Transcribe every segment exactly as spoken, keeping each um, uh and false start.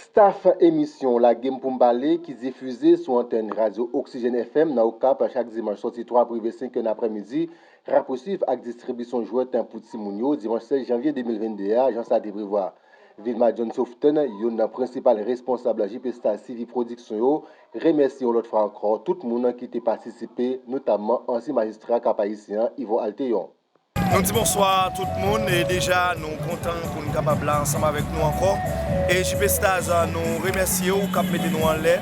Staff emisyon Lage m pou m pale, ki difize sou antèn radyo Oxygène F M nan Okap chak dimanch sòti twa pou rive senk è nan aprèmidi, rapousuiv ak distribisyon jwèt pou timoun yo dimanch sèz janvye de mil venn de a, jan sa te prevwa. Vilma John Soften, youn nan prensipal responsab J P Stars T V Pwodiksyon yo, remèsye yon lòt fwa ankò tout moun ki te patisipe, notamman ansyen majistra Kap Ayisyen an, Yvon Altéon. Nou di bonswa tout moun, e deja nou kontan pou n kapab la ansanm avèk nou ankò. E J P Stars, nou remèsye w k ap mete nou anlè.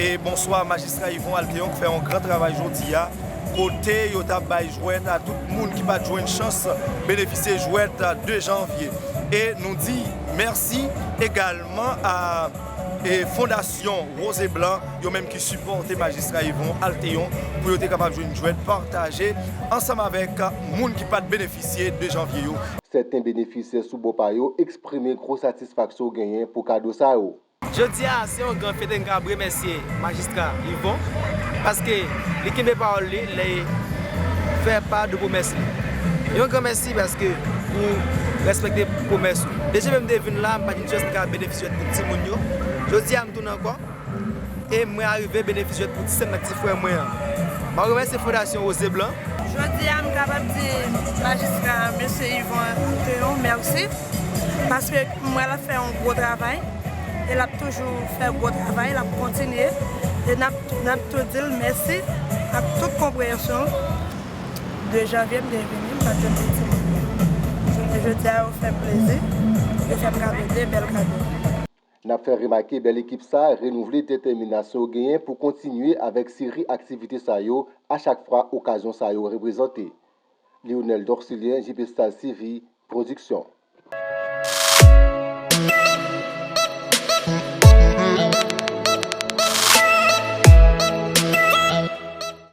E bonswa majistra Yvon Altéon k fè yon gran travay jodi a, kote yo t ap bay jwèt a tout moun ki pa t jwenn chans benefisye jwèt de janvye. E nou di mèsi egalman a e Fondasyon Rose et Blanc, yo menm ki sipòte majistra Yvon Altéon pou yo te kapab jwenn jwèt pataje ansanm avèk moun ki pa t benefisye de janvye yo. Sèten benefisyè sou bò pa yo eksprime gwo satisfaksyon yo genyen pou kado sa yo. Jodi a, se yon gran fyète n kapab remèsye majistra Yvon, paske li kenbe pawòl li, li fè pa de pwomès li. Yon gran mèsi paske ou respekte pwomès ou. Deja menm te vin la, m pa t gen chans m ka benefisye pou timoun yo. Jodi a, m tounen ankò. E mwen arive benefisye pou ti sè m ak ti frè mwen an. M ap remèsye Fondasyon Rose et Blanc. Jodi a, m kapab di majistra mesye Yvon Altéon mèsi, paske m wè l ap fè yon gwo travay, e l ap toujou fè gwo travay, l ap kontinye. E n ap, n ap tou di l mèsi ak tout konpreyansyon l. De janvye, m te vini, m pa t jwenn pou timoun. Jounen jodi a, yo fè m plezi, yo fè m kado de bèl kado. N ap fè remake bèl ekip sa a renouvle detèminasyon yo genyen pou kontinye avèk seri aktivite sa yo a chak fwa okazyon sa yo reprezante. Lionel Dorcilien, J P Stars T V, Pwodiksyon.